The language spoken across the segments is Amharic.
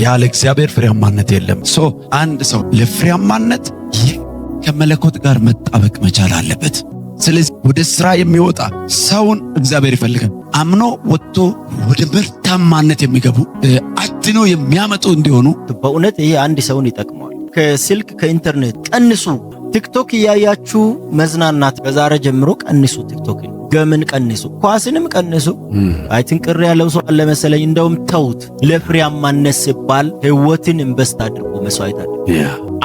ያለ እግዚአብሔር ፍሬያማነት የለም። So አንድ ሰው ለፍሬያማነት ይህ ከመለኮት ጋር መጣበቅ መቻል አለበት። ስለዚህ ወደ ስራ የሚወጣ ሰውን እግዚአብሔር ይፈልጋል። አምኖ ወጥቶ ወደ ምርታማነት የሚገቡ፣ አድኖ የሚያመጡ እንዲሆኑ። በእውነት ይሄ አንድ ሰውን ይጠቅመዋል። ከስልክ፣ ከኢንተርኔት ቀንሱ። ቲክቶክ እያያችሁ መዝናናት ከዛሬ ጀምሮ ቀንሱ። ቲክቶክን፣ game ን ቀንሱ፣ ኳስንም ቀንሱ። I think ቅር ያለው ሰው አለ መሰለኝ። እንደውም ተውት። ለፍሬያማነት ሲባል ህይወትን invest አድርጎ፣ መስዋዕት አድርጎ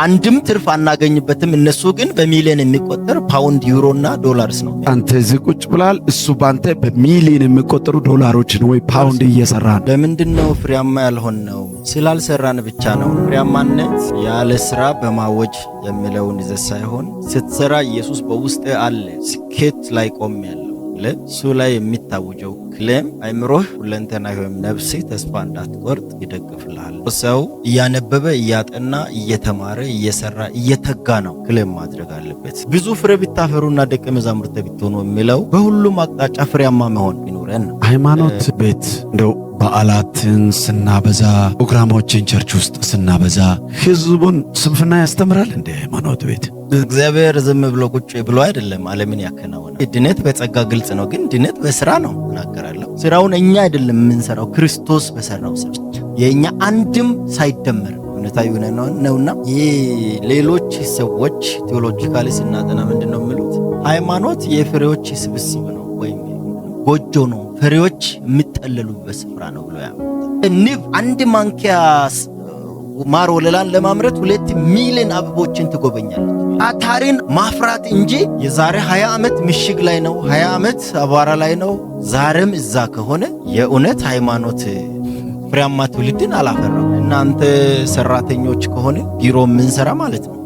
አንድም ትርፍ አናገኝበትም። እነሱ ግን በሚሊዮን የሚቆጠር ፓውንድ፣ ዩሮ እና ዶላርስ ነው። አንተ እዚህ ቁጭ ብላል፣ እሱ ባንተ በሚሊዮን የሚቆጠሩ ዶላሮችን ወይ ፓውንድ እየሰራ ነው። ለምንድን ነው ፍሬያማ ያልሆንነው? ስላልሰራን ብቻ ነው። ፍሬያማነት ያለ ስራ በማወጅ የሚለውን ይዘት ሳይሆን ስትሰራ ኢየሱስ በውስጥ አለ። ስኬት ላይ ቆም ያለው እሱ ላይ የሚታወጀው claim አይምሮህ፣ ሁለንተና ወይም ነፍስህ ተስፋ እንዳትቆርጥ ይደግፍልሃል። ሰው እያነበበ፣ እያጠና፣ እየተማረ፣ እየሰራ፣ እየተጋ ነው claim ማድረግ አለበት። ብዙ ፍሬ ብታፈሩና ደቀ መዛሙርት ብትሆኑ የሚለው በሁሉም አቅጣጫ ፍሬያማ መሆን ይኑረን ነው። ሃይማኖት ቤት እንደው በዓላትን ስናበዛ፣ ፕሮግራሞችን church ውስጥ ስናበዛ ህዝቡን ስንፍና ያስተምራል እንደ ሃይማኖት ቤት? እግዚአብሔር ዝም ብሎ ቁጭ ብሎ አይደለም ዓለምን ያከናወነ። ድነት በጸጋ ግልጽ ነው፣ ግን ድነት በስራ ነው እናገራለሁ። ስራውን እኛ አይደለም የምንሰራው፣ ክርስቶስ በሰራው ስራ ብቻ የእኛ አንድም ሳይደመር እውነታ የሆነ ነውና። ይህ ሌሎች ሰዎች theologically ስናጠና ምንድን ነው የሚሉት? ሃይማኖት የፍሬዎች ስብስብ ነው ወይም ጎጆ ነው፣ ፍሬዎች የሚጠለሉበት ስፍራ ነው ብሎ ያምናል። ንብ አንድ ማንኪያ ማር ወለላን ለማምረት 2 ሚሊዮን አበቦችን ትጎበኛለች። አታሪን ማፍራት እንጂ የዛሬ 20 ዓመት ምሽግ ላይ ነው፣ 20 ዓመት አቧራ ላይ ነው። ዛሬም እዛ ከሆነ የእውነት ሃይማኖት ፍሬያማ ትውልድን አላፈራም። እናንተ ሰራተኞች ከሆነ ቢሮ የምንሰራ ማለት ነው።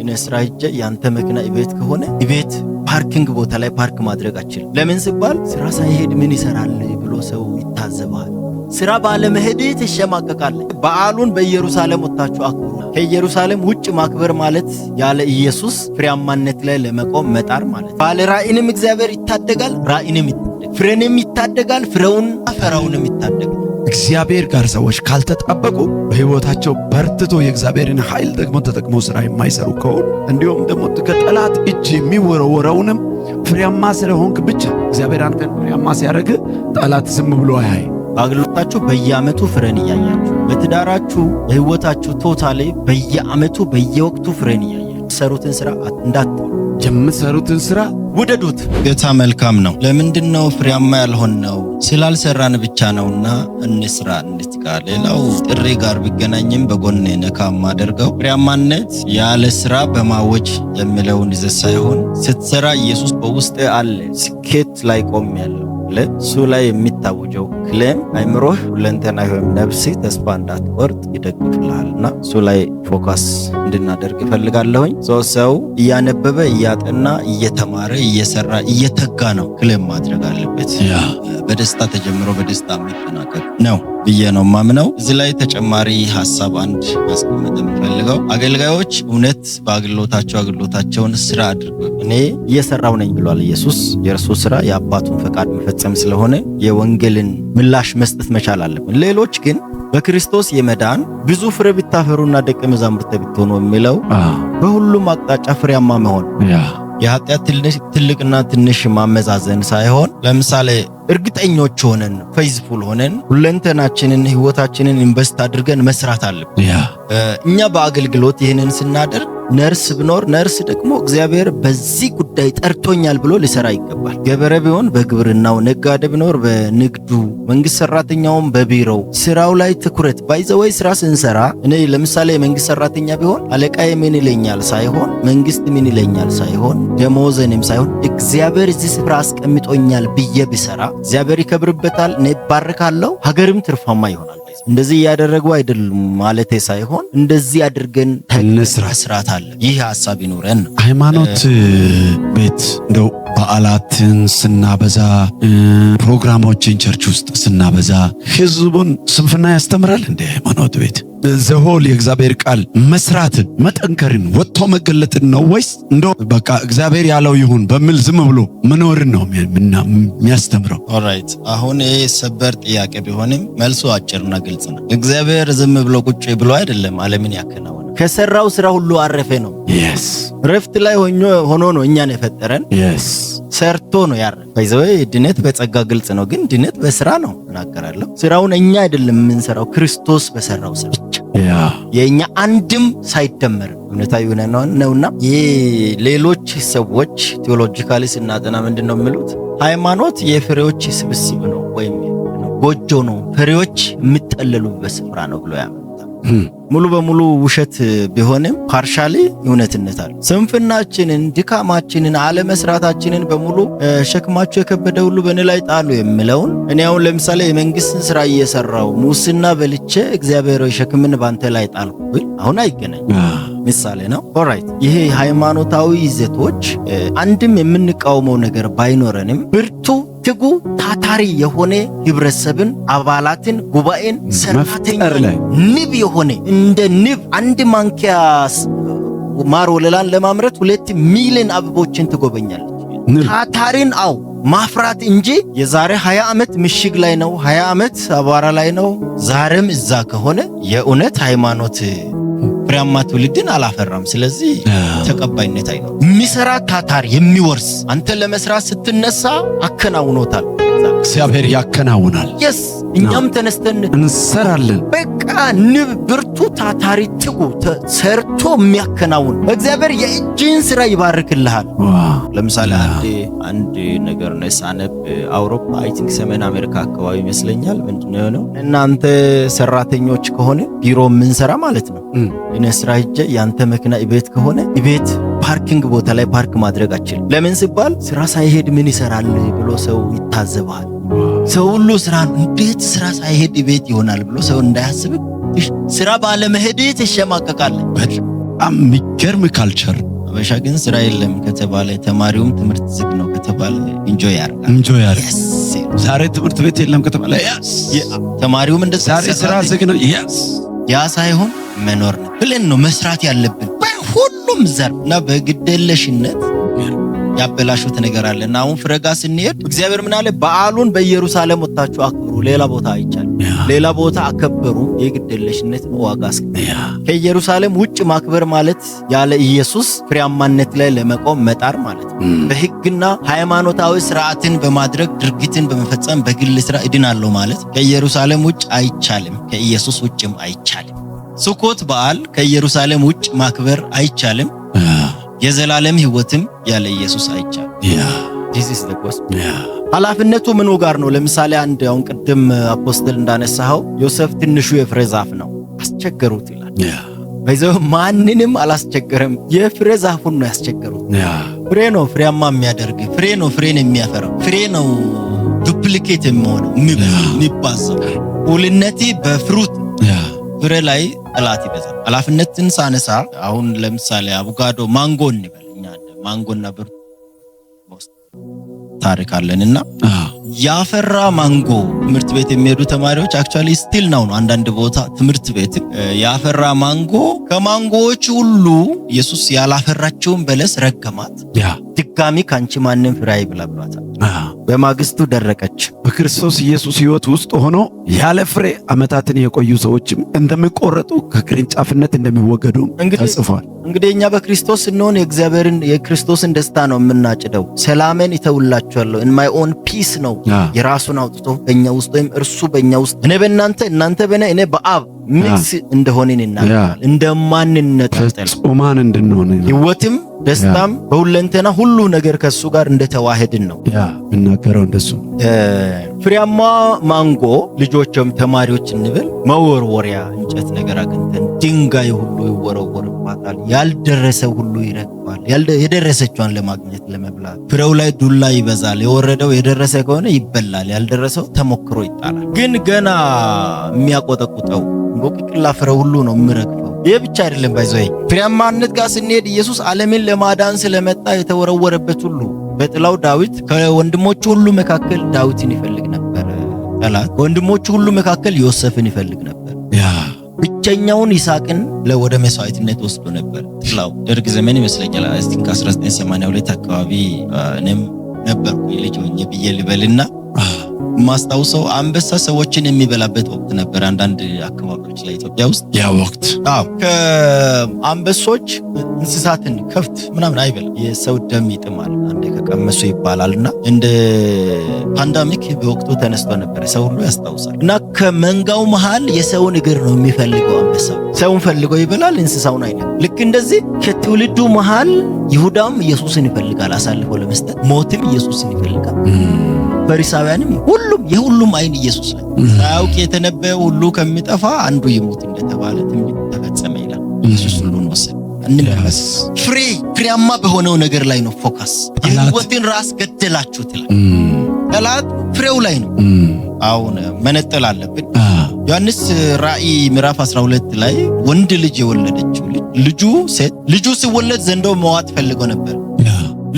እኔ ስራ ሄጄ ያንተ መኪና ቤት ከሆነ ቤት parking ቦታ ላይ ፓርክ ማድረግ አችልም። ለምን ሲባል ስራ ሳይሄድ ምን ይሰራል ብሎ ሰው ይታዘባል። ስራ ባለመሄድ ትሸማቀቃለህ። በዓሉን በኢየሩሳሌም ወጥታችሁ አክብሩ። ከኢየሩሳሌም ውጭ ማክበር ማለት ያለ ኢየሱስ ፍሬያማነት ላይ ለመቆም መጣር ማለት። ባለ ራእይንም እግዚአብሔር ይታደጋል፣ ራእይንም ይታደጋል፣ ፍሬንም ይታደጋል፣ ፍሬውን አፈራውንም ይታደጋል። እግዚአብሔር ጋር ሰዎች ካልተጣበቁ፣ በሕይወታቸው በርትቶ የእግዚአብሔርን ኃይል ደግሞ ተጠቅሞ ሥራ የማይሰሩ ከሆኑ፣ እንዲሁም ደግሞ ከጠላት እጅ የሚወረወረውንም ፍሬያማ ስለሆንክ ብቻ እግዚአብሔር አንተን ፍሬያማ ሲያደርግ ጠላት ዝም ብሎ አያይ። በአገልግሎታችሁ በየዓመቱ ፍሬን እያያችሁ፣ በትዳራችሁ፣ በሕይወታችሁ totally በየዓመቱ በየወቅቱ ፍሬን እያያችሁ ሰሩትን ስራ እንዳትጠሉ። የምትሰሩትን ስራ ውደዱት። ጌታ መልካም ነው። ለምንድን ነው ፍሬያማ ያልሆንነው? ስላልሰራን ብቻ ነውና እንስራ፣ እንትጋ። ሌላው ጥሪ ጋር ቢገናኝም በጎን ነካ ማደርገው ፍሬያማነት ያለ ስራ በማወጅ የሚለውን ይዘት ሳይሆን ስትሰራ ኢየሱስ በውስጥ አለ። ስኬት ላይ ቆም ያለው እሱ ላይ የሚታወጀው claim አይምሮህ፣ ሁለንተና ወይም ነፍስህ ተስፋ እንዳትቆርጥ ይደግፍልሃልና እሱ ላይ focus እንድናደርግ እፈልጋለሁኝ። ሰው እያነበበ፣ እያጠና፣ እየተማረ፣ እየሰራ፣ እየተጋ ነው claim ማድረግ አለበት። በደስታ ተጀምሮ በደስታ የሚጠናቀቅ ነው ብዬ ነው ማምነው። እዚህ ላይ ተጨማሪ ሀሳብ አንድ ማስቀመጥ የምፈልገው አገልጋዮች እውነት በአገልግሎታቸው አገልግሎታቸውን ስራ አድርገው እኔ እየሰራው ነኝ ብሏል ኢየሱስ። የእርሱ ስራ የአባቱን ፈቃድ መፈጸም ስለሆነ የወንጌልን ምላሽ መስጠት መቻል አለብን። ሌሎች ግን በክርስቶስ የመዳን ብዙ ፍሬ ብታፈሩና ደቀ መዛሙርት ብትሆኑ የሚለው በሁሉም አቅጣጫ ፍሬያማ መሆን፣ የኃጢአት ትልቅና ትንሽ ማመዛዘን ሳይሆን ለምሳሌ እርግጠኞች ሆነን፣ faithful ሆነን፣ ሁለንተናችንን ህይወታችንን invest አድርገን መስራት አለብን። እኛ በአገልግሎት ይህንን ስናደርግ ነርስ ብኖር ነርስ ደግሞ እግዚአብሔር በዚህ ጉዳይ ጠርቶኛል ብሎ ሊሰራ ይገባል። ገበሬ ቢሆን በግብርናው፣ ነጋዴ ቢኖር በንግዱ፣ መንግስት ሰራተኛውም በቢሮው ስራው ላይ ትኩረት። By the way ስራ ስንሰራ እኔ ለምሳሌ የመንግስት ሰራተኛ ቢሆን አለቃዬ ምን ይለኛል ሳይሆን፣ መንግስት ምን ይለኛል ሳይሆን፣ ደሞዘንም ሳይሆን እግዚአብሔር እዚህ ስፍራ አስቀምጦኛል ብዬ ብሰራ እግዚአብሔር ይከብርበታል፣ እኔ እባርካለሁ፣ ሀገርም ትርፋማ ይሆናል። እንደዚህ እያደረጉ አይደሉም ማለቴ ሳይሆን እንደዚህ አድርገን እንስራ። መስራት አለ። ይህ ሀሳብ ይኑረን ነው። ሃይማኖት ቤት እንደው በዓላትን ስናበዛ፣ ፕሮግራሞችን church ውስጥ ስናበዛ ህዝቡን ስንፍና ያስተምራል እንደ ሃይማኖት ቤት? The whole የእግዚአብሔር ቃል መስራትን፣ መጠንከርን፣ ወጥቶ መገለጥን ነው ወይስ እንደው በቃ እግዚአብሔር ያለው ይሁን በሚል ዝም ብሎ መኖርን ነው የሚያስተምረው? Alright፣ አሁን ይሄ ሰበር ጥያቄ ቢሆንም መልሱ አጭርና ግልጽ ነው። እግዚአብሔር ዝም ብሎ ቁጭ ብሎ አይደለም ዓለምን ያከናወነ። ከሰራው ስራ ሁሉ አረፈ ነው። ረፍት ላይ ሆኖ ነው እኛን የፈጠረን። ሰርቶ ነው ያረፈ። By the way ድነት በጸጋ ግልጽ ነው፣ ግን ድነት በስራ ነው እናገራለሁ። ስራውን እኛ አይደለም የምንሰራው፣ ክርስቶስ በሰራው ስራ ብቻ የእኛ አንድም ሳይደመር እውነታዊ የሆነ ነውና ይህ ሌሎች ሰዎች theologically ስናጠና ምንድን ነው የሚሉት? ሃይማኖት የፍሬዎች ስብስብ ነው ወይም ጎጆ ነው፣ ፍሬዎች የሚጠለሉበት ስፍራ ነው ብሎ ያምኑታል። ሙሉ በሙሉ ውሸት ቢሆንም partially እውነትነት አለ። ስንፍናችንን፣ ድካማችንን፣ አለመስራታችንን በሙሉ ሸክማችሁ የከበደ ሁሉ በእኔ ላይ ጣሉ የሚለውን እኔ አሁን ለምሳሌ የመንግስትን ስራ እየሰራው ሙስና በልቼ እግዚአብሔር ሆይ ሸክምን ባንተ ላይ ጣልኩ ብል አሁን አይገናኝም። ምሳሌ ነው። Alright፣ ይሄ ሃይማኖታዊ ይዘቶች አንድም የምንቃወመው ነገር ባይኖረንም ብርቱ፣ ትጉ፣ ታታሪ የሆነ ህብረተሰብን፣ አባላትን፣ ጉባኤን፣ ሰራተኛ መፍጠር ላይ ንብ የሆነ እንደ ንብ አንድ ማንኪያ ማር ወለላን ለማምረት 2 ሚሊዮን አበቦችን ትጎበኛለች። ንብ። ታታሪን አው ማፍራት እንጂ የዛሬ 20 ዓመት ምሽግ ላይ ነው፣ 20 ዓመት አቧራ ላይ ነው፣ ዛሬም እዛ ከሆነ የእውነት ሃይማኖት ፍሬያማ ትውልድን አላፈራም። ስለዚህ ተቀባይነት አይኖርም። የሚሰራ ታታሪ የሚወርስ አንተ ለመስራት ስትነሳ አከናውኖታል። እግዚአብሔር ያከናውናል። Yes፣ እኛም ተነስተን እንሰራለን። በቃ ንብ ብርቱ፣ ታታሪ፣ ትጉ፣ ሰርቶ የሚያከናውን እግዚአብሔር የእጅን ስራ ይባርክልሃል። ለምሳሌ አንድ ነገር ነው ሳነብ፣ አውሮፓ I think ሰሜን አሜሪካ አካባቢ ይመስለኛል። ምንድነው የሆነው? እናንተ ሰራተኞች ከሆነ ቢሮ የምንሰራ ማለት ነው። እኔ ስራ ሂጄ ያንተ መኪና ቤት ከሆነ ቤት parking ቦታ ላይ ፓርክ ማድረግ አችልም። ለምን ሲባል ስራ ሳይሄድ ምን ይሰራል ብሎ ሰው ይታዘባል። ሰው ሁሉ ስራ እንዴት ስራ ሳይሄድ ቤት ይሆናል ብሎ ሰው እንዳያስብ ስራ ባለመሄድ ትሸማቀቃለህ። በጣም የሚገርም culture። አበሻ ግን ስራ የለም ከተባለ፣ ተማሪውም ትምህርት ዝግ ነው ከተባለ enjoy ያደርጋል። Enjoy ያደርጋል። ዛሬ ትምህርት ቤት የለም ከተባለ yes። ተማሪውም እንደዛ። ዛሬ ስራ ዝግ ነው፣ yes። ያ ሳይሆን መኖር ነው ብለን ነው መስራት ያለብን በሁሉም ዘርፍ እና በግዴለሽነት ያበላሹት ነገር አለ እና አሁን ፍሬ ጋ ስንሄድ እግዚአብሔር ምን አለ? በዓሉን በኢየሩሳሌም ወጥታችሁ አክብሩ፣ ሌላ ቦታ አይቻልም። ሌላ ቦታ አከበሩ፣ የግዴለሽነት ዋጋ ከኢየሩሳሌም ውጭ ማክበር ማለት ያለ ኢየሱስ ፍሬያማነት ላይ ለመቆም መጣር ማለት ነው። በሕግና ሃይማኖታዊ ስርዓትን በማድረግ ድርጊትን በመፈጸም በግል ስራ እድናለሁ ማለት ከኢየሩሳሌም ውጭ አይቻልም፣ ከኢየሱስ ውጭም አይቻልም። ሱኮት በዓል ከኢየሩሳሌም ውጭ ማክበር አይቻልም። የዘላለም ሕይወትም ያለ ኢየሱስ አይቻልም። This is the gospel። ኃላፊነቱ ምኑ ጋር ነው? ለምሳሌ አንድ አሁን ቅድም apostle እንዳነሳኸው ዮሴፍ ትንሹ የፍሬ ዛፍ ነው፣ አስቸገሩት ይላል። By the way ማንንም አላስቸገረም። የፍሬ ዛፉን ነው ያስቸገሩት። ፍሬ ነው ፍሬያማ የሚያደርግ፣ ፍሬ ነው ፍሬን የሚያፈራው፣ ፍሬ ነው duplicate የሚሆነው፣ የሚባዛው። ሁልነቴ በ fruit ፍሬ ላይ ጠላት ይበዛል። ኃላፊነትን ሳነሳ አሁን ለምሳሌ አቮካዶ፣ ማንጎ እንበል፣ እኛ ማንጎና ብር ታሪክ አለን እና ያፈራ ማንጎ ትምህርት ቤት የሚሄዱ ተማሪዎች actually still now ነው አንዳንድ ቦታ ትምህርት ቤት ያፈራ ማንጎ ከማንጎዎች ሁሉ ኢየሱስ ያላፈራቸውን በለስ ረገማት። ድጋሚ ካንቺ ማንም ፍሬ አይብላ ብሏታል። በማግስቱ ደረቀች። በክርስቶስ ኢየሱስ ሕይወት ውስጥ ሆኖ ያለ ፍሬ ዓመታትን የቆዩ ሰዎችም እንደሚቆረጡ ከቅርንጫፍነት እንደሚወገዱ ተጽፏል። እንግዲህ እኛ በክርስቶስ ስንሆን የእግዚአብሔርን የክርስቶስን ደስታ ነው የምናጭደው። ሰላሜን እተውላችኋለሁ፣ in my own peace ነው የራሱን አውጥቶ በእኛ ውስጥ ወይም እርሱ በእኛ ውስጥ፣ እኔ በእናንተ፣ እናንተ በእኔ፣ እኔ በአብ mix እንደሆንን ይናገራል። እንደማንነጣጠል ፍጹማን እንድንሆን ሕይወትም ደስታም በሁለንተና ሁሉ ነገር ከሱ ጋር እንደተዋሄድን ነው ያ የምናገረው እንደሱ። ፍሬያማ ማንጎ ልጆችም ተማሪዎች እንብል መወርወሪያ እንጨት ነገር አግኝተን ድንጋይ ሁሉ ይወረወርባታል። ያልደረሰ ሁሉ ይረግፋል። የደረሰችዋን ለማግኘት ለመብላት ፍሬው ላይ ዱላ ይበዛል። የወረደው የደረሰ ከሆነ ይበላል፣ ያልደረሰው ተሞክሮ ይጣላል። ግን ገና የሚያቆጠቁጠው እንቦቅቅላ ፍሬው ሁሉ ነው የሚረግፈው። ይህ ብቻ አይደለም። By the way ፍሬያማነት ጋር ስንሄድ ኢየሱስ ዓለምን ለማዳን ስለመጣ የተወረወረበት ሁሉ በጥላው ዳዊት ከወንድሞቹ ሁሉ መካከል ዳዊትን ይፈልግ ነበር። ጠላት ከወንድሞቹ ሁሉ መካከል ዮሴፍን ይፈልግ ነበር። ብቸኛውን ይስሐቅን ወደ መስዋዕትነት ወስዶ ነበር። ጥላው ደርግ ዘመን ይመስለኛል፣ I think 1982 አካባቢ እኔም ነበርኩ ልጅ ሆኜ ብዬ ልበልና ማስታውሰው አንበሳ ሰዎችን የሚበላበት ወቅት ነበር። አንዳንድ አካባቢዎች ላይ ኢትዮጵያ ውስጥ ያ ወቅት። አዎ፣ ከአንበሶች እንስሳትን ከብት ምናምን አይበላም። የሰው ደም ይጥማል አንዴ ከቀመሱ ይባላልና እንደ pandemic በወቅቱ ተነስቶ ነበር። ሰው ሁሉ ያስታውሳል። እና ከመንጋው መሃል የሰውን እግር ነው የሚፈልገው አንበሳ። ሰውን ፈልጎ ይበላል፣ እንስሳውን አይነካም። ልክ እንደዚህ ከትውልዱ መሃል ይሁዳም ኢየሱስን ይፈልጋል አሳልፎ ለመስጠት፣ ሞትም ኢየሱስን ይፈልጋል። ፈሪሳውያንም፣ ሁሉም፣ የሁሉም አይን ኢየሱስ ላይ። ሳያውቅ የተነበየው ሁሉ ከሚጠፋ አንዱ ይሙት እንደተባለ ትንቢት ተፈጸመ ይላል። ኢየሱስ ሁሉን ወሰደ። እንመለስ። ፍሬ፣ ፍሬያማ በሆነው ነገር ላይ ነው focus። የህይወትን ራስ ገደላችሁት ይላል። ጠላት ፍሬው ላይ ነው። አሁን መነጠል አለብን። ዮሐንስ ራእይ ምዕራፍ 12 ላይ ወንድ ልጅ የወለደችው ልጅ፣ ልጁ ሴት ልጁ ሲወለድ ዘንዶ መዋጥ ፈልጎ ነበር።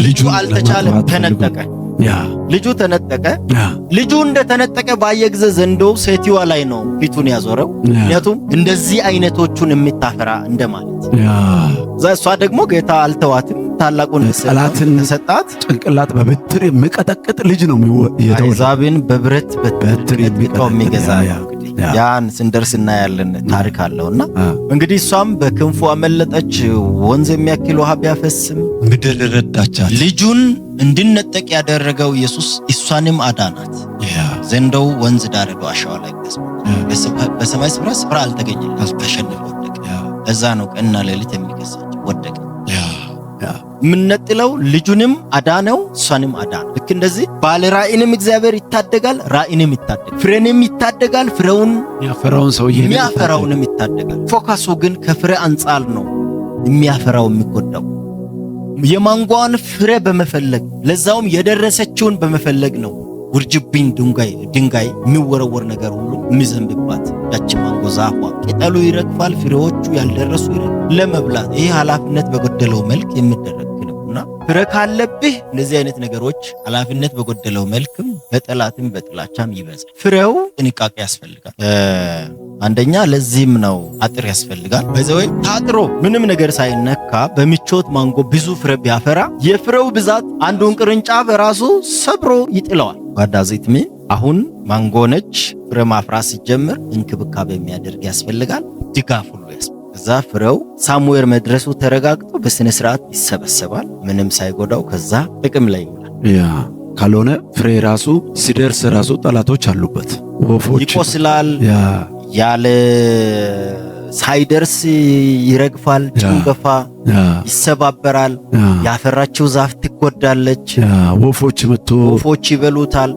ልጁ አልተቻለም፣ ተነጠቀ። ልጁ ተነጠቀ። ልጁ እንደተነጠቀ ባየ ጊዜ ዘንዶ ሴትዋ ላይ ነው ፊቱን ያዞረው። ምክንያቱም እንደዚህ አይነቶቹን የምታፈራ እንደማለት። እዛ እሷ ደግሞ ጌታ አልተዋትም። ታላቁን ጠላትን ተሰጣት። ጭንቅላት በበትር የሚቀጠቅጥ ልጅ ነው የተወለደው። አሕዛብን በብረት በትር የሚገዛ፣ ያን ስንደርስ እናያለን። ታሪክ አለውና እንግዲህ እሷም በክንፉ አመለጠች። ወንዝ የሚያክል ውሃ ቢያፈስም ምድር ረዳቻት። ልጁን እንድነጠቅ ያደረገው ኢየሱስ እሷንም አዳናት። ዘንዶው ወንዝ ዳር ሄዶ አሸዋ ላይ በሰማይ ስፍራ ስፍራ አልተገኘለት፣ ተሸንፎ ወደቀ። እዛ ነው ቀንና ሌሊት የሚከሳቸው፣ ወደቀ። የምንነጥለው ልጁንም አዳነው፣ እሷንም አዳነው። ልክ እንደዚህ ባለ ራእይንም እግዚአብሔር ይታደጋል፣ ራእይንም ይታደጋል፣ ፍሬንም ይታደጋል፣ ፍሬውን የሚያፈራውን ሰውዬ የሚያፈራውንም ይታደጋል። Focus ኡ ግን ከፍሬ አንጻር ነው የሚያፈራው የሚጎዳው። የማንጓን ፍሬ በመፈለግ፣ ለዛውም የደረሰችውን በመፈለግ ነው ውርጅብኝ፣ ድንጋይ ድንጋይ የሚወረወር ነገር ሁሉ የሚዘንብባት። ያቺ ማንጎ ዛፏ ቅጠሉ ይረግፋል፣ ፍሬዎቹ ያልደረሱ ለመብላት። ይሄ ኃላፊነት በጎደለው መልክ የሚደረግ ነውና ፍሬ ካለብህ እንደዚህ አይነት ነገሮች ኃላፊነት በጎደለው መልክም በጠላትም በጥላቻም ይበዛል። ፍሬው ጥንቃቄ ያስፈልጋል። አንደኛ ለዚህም ነው አጥር ያስፈልጋል። By the way ታጥሮ ምንም ነገር ሳይነካ በምቾት ማንጎ ብዙ ፍሬ ቢያፈራ የፍሬው ብዛት አንዱን ቅርንጫፍ ራሱ ሰብሮ ይጥለዋል። What does it mean? አሁን ማንጎ ነች፣ ፍሬ ማፍራት ሲጀምር እንክብካቤ የሚያደርግ ያስፈልጋል። ድጋፍ ሁሉ ያስፈልጋል። ከዛ ፍሬው somewhere መድረሱ ተረጋግጦ በስነ ስርዓት ይሰበሰባል፣ ምንም ሳይጎዳው፣ ከዛ ጥቅም ላይ ይውላል። Yeah፣ ካልሆነ ፍሬ ራሱ ሲደርስ ራሱ ጠላቶች አሉበት፣ ወፎች ይቆስላል። ያለ ሳይደርስ ይረግፋል፣ ጭንገፋ ይሰባበራል። ያፈራችው ዛፍ ትጎዳለች። ወፎች መጥቶ ወፎች ይበሉታል።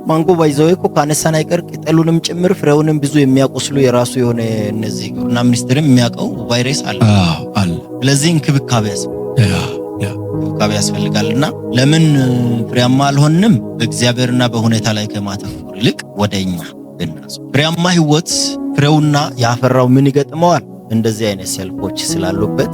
ማንጎ by the way እኮ ካነሳን አይቀር ቅጠሉንም ጭምር ፍሬውንም ብዙ የሚያቆስሉ የራሱ የሆነ እነዚህ ግብርና ሚኒስቴርም የሚያውቀው ቫይረስ አለ። አለ። ስለዚህ እንክብካቤ ያስፈልጋልና ለምን ፍሬያማ አልሆንም? በእግዚአብሔርና በሁኔታ ላይ ከማተኮር ይልቅ ወደኛ ብናዞር ፍሬያማ ህይወት፣ ፍሬውና ያፈራው ምን ይገጥመዋል? እንደዚህ አይነት ሰልፎች ስላሉበት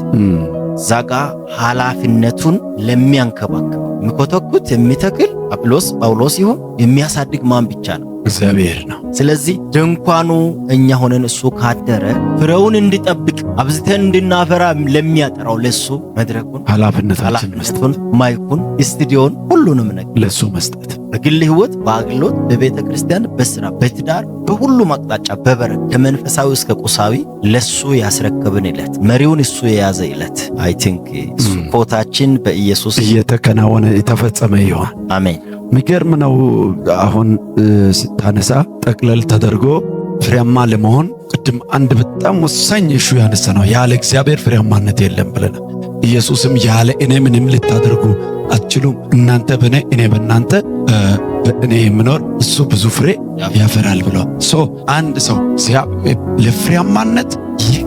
ዛጋ ኃላፊነቱን ለሚያንከባክበው፣ የሚኮተኩት፣ የሚተክል አጵሎስ ጳውሎስ ይሁን የሚያሳድግ ማን ብቻ ነው? እግዚአብሔር ነው። ስለዚህ ድንኳኑ እኛ ሆነን እሱ ካደረ ፍሬውን እንዲጠብቅ፣ አብዝተን እንድናፈራ ለሚያጠራው ለሱ መድረኩን ኃላፊነታችን መስጠት፣ ኃላፊነቱን፣ mic ኡን፣ ስቱዲዮን፣ ሁሉንም ነገር ለሱ መስጠት። በግል ህይወት፣ በአገልግሎት፣ በቤተ ክርስቲያን፣ በስራ፣ በትዳር፣ በሁሉም አቅጣጫ በበረከት ከመንፈሳዊ እስከ ቁሳዊ ለሱ ያስረከብን ዕለት፣ መሪውን እሱ የያዘ ዕለት I think ኮታችን በኢየሱስ እየተከናወነ የተፈጸመ ይሆን። አሜን። የሚገርም ነው። አሁን ስታነሳ ጠቅለል ተደርጎ ፍሬያማ ለመሆን ቅድም አንድ በጣም ወሳኝ issue ያነሳ ነው፣ ያለ እግዚአብሔር ፍሬያማነት የለም ብለናል። ኢየሱስም ያለ እኔ ምንም ልታደርጉ አትችሉም፣ እናንተ በእኔ እኔ በእናንተ፣ በእኔ የምኖር እሱ ብዙ ፍሬ ያፈራል ብሏል። So አንድ ሰው ለፍሬያማነት ይህ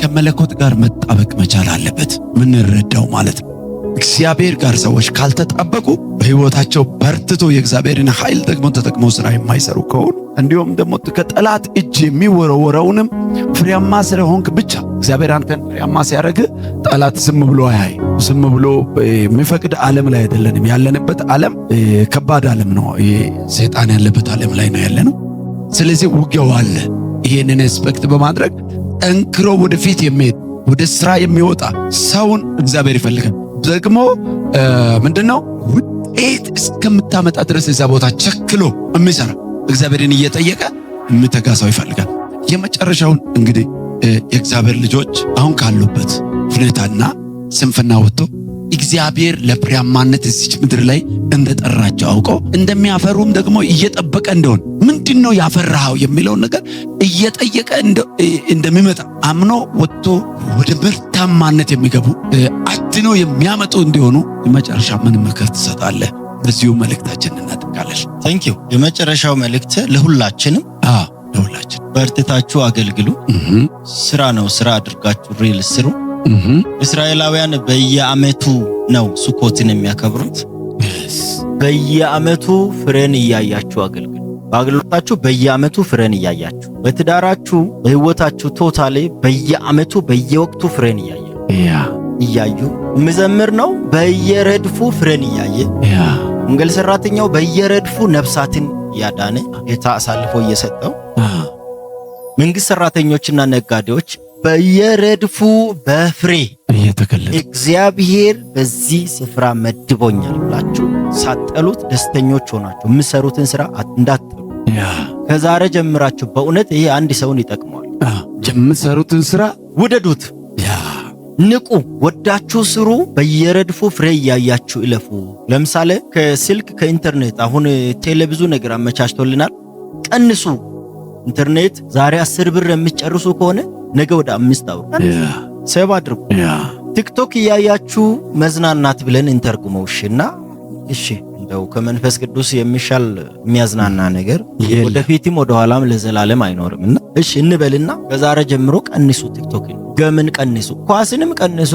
ከመለኮት ጋር መጣበቅ መቻል አለበት። ምንረዳው ማለት ነው። እግዚአብሔር ጋር ሰዎች ካልተጣበቁ፣ በሕይወታቸው በርትቶ የእግዚአብሔርን ኃይል ደግሞ ተጠቅመው ስራ የማይሰሩ ከሆኑ፣ እንዲሁም ደግሞ ከጠላት እጅ የሚወረወረውንም ፍሬያማ ስለሆንክ ብቻ እግዚአብሔር አንተን ፍሬያማ ሲያደርግ ጠላት ዝም ብሎ አያይ። ዝም ብሎ የሚፈቅድ ዓለም ላይ አይደለንም። ያለንበት ዓለም ከባድ ዓለም ነው። ሰይጣን ያለበት ዓለም ላይ ነው ያለነው። ስለዚህ ውጊያው አለ። ይህንን expect በማድረግ ጠንክሮ ወደፊት የሚሄድ፣ ወደ ስራ የሚወጣ ሰውን እግዚአብሔር ይፈልጋል። ደግሞ ምንድነው፣ ውጤት እስከምታመጣ ድረስ እዛ ቦታ ቸክሎ የሚሰራ፣ እግዚአብሔርን እየጠየቀ የሚተጋ ሰው ይፈልጋል። የመጨረሻውን እንግዲህ የእግዚአብሔር ልጆች አሁን ካሉበት ሁኔታና ስንፍና ወጥቶ እግዚአብሔር ለፍሬያማነት እዚች ምድር ላይ እንደጠራቸው አውቀው፣ እንደሚያፈሩም ደግሞ እየጠበቀ እንደሆነ፣ ምንድነው ያፈራኸው የሚለውን ነገር እየጠየቀ እንደሚመጣ አምኖ ወጥቶ ወደ ምርታማነት የሚገቡ፣ አድኖ የሚያመጡ እንዲሆኑ የመጨረሻ ምን ምክር ትሰጣለህ? በዚሁ መልእክታችን እናጠቃለን። Thank you። የመጨረሻው መልእክት ለሁላችንም፣ ለሁላችን፣ በርትታችሁ አገልግሉ። ስራ ነው፣ ስራ አድርጋችሁ real ስሩ። እስራኤላውያን በየአመቱ ነው ሱኮትን የሚያከብሩት። በየአመቱ ፍሬን እያያችሁ አገልግሉ። በአገልግሎታችሁ በየአመቱ ፍሬን እያያችሁ፣ በትዳራችሁ፣ በህይወታችሁ totally በየአመቱ በየወቅቱ ፍሬን እያያችሁ እያዩ መዘምር ነው። በየረድፉ ፍሬን እያየ፣ ወንጌል ሰራተኛው በየረድፉ ነፍሳትን እያዳነ፣ ጌታ አሳልፎ እየሰጠው፣ መንግስት ሰራተኞችና ነጋዴዎች በየረድፉ በፍሬ እየተገለጠ፣ እግዚአብሔር በዚህ ስፍራ መድቦኛል ብላችሁ ሳትጠሉት ደስተኞች ሆናችሁ የምትሰሩትን ስራ እንዳትጠሉ። ከዛሬ ጀምራችሁ በእውነት ይሄ አንድ ሰውን ይጠቅመዋል። የምትሰሩትን ስራ ውደዱት፣ ንቁ፣ ወዳችሁ ስሩ። በየረድፉ ፍሬ እያያችሁ እለፉ። ለምሳሌ ከስልክ፣ ከኢንተርኔት፣ አሁን ቴሌ ብዙ ነገር አመቻችቶልናል። ቀንሱ። ኢንተርኔት ዛሬ 10 ብር የምትጨርሱ ከሆነ ነገ ወደ 5 አውሩ። Save አድርጉ። ቲክቶክ እያያችሁ መዝናናት ብለን እንተርጉመው። እሺ እና እሺ እንደው ከመንፈስ ቅዱስ የሚሻል የሚያዝናና ነገር የለም። ወደፊትም ወደኋላም ለዘላለም አይኖርም እና እሺ እንበልና ከዛሬ ጀምሮ ቀንሱ። ቲክቶክን፣ game ን ቀንሱ፣ ኳስንም ቀንሱ።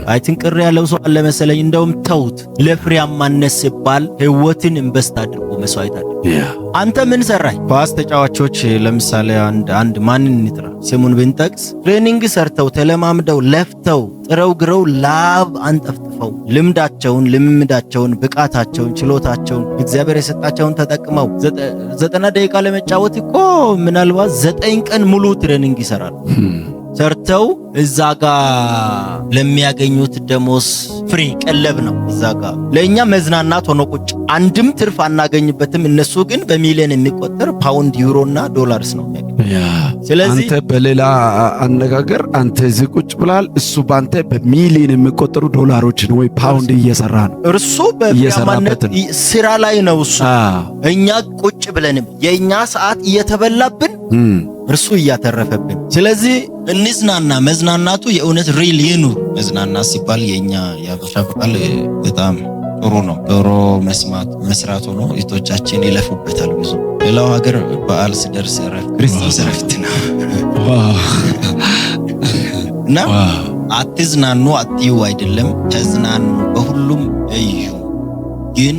I think ቅር ያለው ሰው አለ መሰለኝ። እንደውም ተውት። ለፍሬያማነት ሲባል ህይወትን invest አድርጎ መስዋዕት አድርጎ አንተ ምን ሰራህ? ኳስ ተጫዋቾች ለምሳሌ አንድ አንድ ማንን እንጥራ፣ ስሙን ብንጠቅስ፣ training ሰርተው፣ ተለማምደው፣ ለፍተው፣ ጥረው ግረው፣ ላብ አንጠፍጥፈው፣ ልምዳቸውን፣ ልምምዳቸውን፣ ብቃታቸውን፣ ችሎታቸውን፣ እግዚአብሔር የሰጣቸውን ተጠቅመው 90 ደቂቃ ለመጫወት እኮ ምናልባት 9 ቀን ሙሉ training ይሰራሉ። ሰርተው እዛ ጋ ለሚያገኙት ደሞዝ ፍሬ ቀለብ ነው። እዛ ጋ ለእኛ መዝናናት ሆኖ ቁጭ፣ አንድም ትርፍ አናገኝበትም። እነሱ ግን በሚሊዮን የሚቆጠር ፓውንድ፣ ዩሮ እና ዶላርስ ነው የሚያገኙት። ስለዚህ አንተ በሌላ አነጋገር አንተ እዚህ ቁጭ ብለሃል፣ እሱ በአንተ በሚሊዮን የሚቆጠሩ ዶላሮችን ወይ ፓውንድ እየሰራ ነው። እርሱ በፍሬያማነት እየሰራበት ነው። ስራ ላይ ነው እሱ። እኛ ቁጭ ብለንም የእኛ ሰዓት እየተበላብን እርሱ እያተረፈብን። ስለዚህ እንዝናና። መዝናናቱ የእውነት real ይኑር። መዝናናት ሲባል የኛ የአበሻ ቃል በጣም ጥሩ ነው። ዶሮ መስማት መስራት ሆኖ እህቶቻችን ይለፉበታል ብዙ። ሌላው ሀገር በዓል ሲደርስ እረፍት፣ ክርስቶስ እረፍት ነው እና አትዝናኑ አትዩ አይደለም፣ ተዝናኑ፣ በሁሉም እዩ። ግን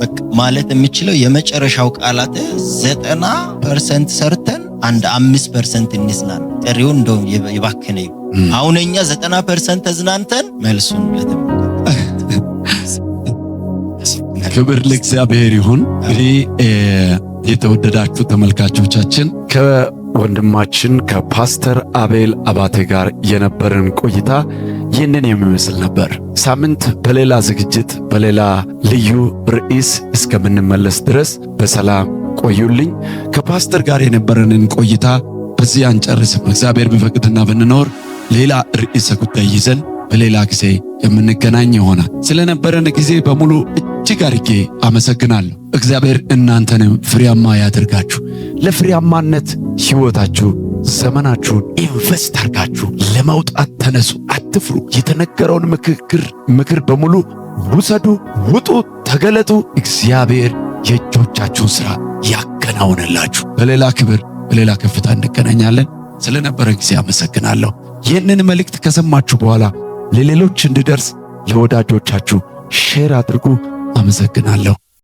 በቃ ማለት የምችለው የመጨረሻው ቃላት 90% ሰርተን አንድ 5% እንዝናና፣ ቀሪውን እንደውም የባከነ ይሁን። አሁን እኛ 90% ተዝናንተን መልሱን ለተመልካች ክብር ለእግዚአብሔር ይሁን። እንግዲህ የተወደዳችሁ ተመልካቾቻችን፣ ከወንድማችን ከፓስተር አቤል አባቴ ጋር የነበረን ቆይታ ይህንን የሚመስል ነበር። ሳምንት በሌላ ዝግጅት፣ በሌላ ልዩ ርዕስ እስከምንመለስ ድረስ በሰላም ቆዩልኝ። ከፓስተር ጋር የነበረንን ቆይታ በዚህ አንጨርስም። እግዚአብሔር ቢፈቅድና ብንኖር ሌላ ርዕሰ ጉዳይ ይዘን በሌላ ጊዜ የምንገናኝ ይሆናል። ስለነበረን ጊዜ በሙሉ እጅግ አድርጌ አመሰግናለሁ። እግዚአብሔር እናንተንም ፍሬያማ ያደርጋችሁ። ለፍሬያማነት ሕይወታችሁ፣ ዘመናችሁን invest አድርጋችሁ ለመውጣት ተነሱ። አትፍሩ። የተነገረውን ምክር በሙሉ ውሰዱ፣ ውጡ፣ ተገለጡ። እግዚአብሔር የእጆቻችሁን ሥራ ያከናውንላችሁ። በሌላ ክብር፣ በሌላ ከፍታ እንገናኛለን። ስለነበረን ጊዜ አመሰግናለሁ። ይህንን መልእክት ከሰማችሁ በኋላ ለሌሎች እንዲደርስ ለወዳጆቻችሁ share አድርጉ። አመሰግናለሁ።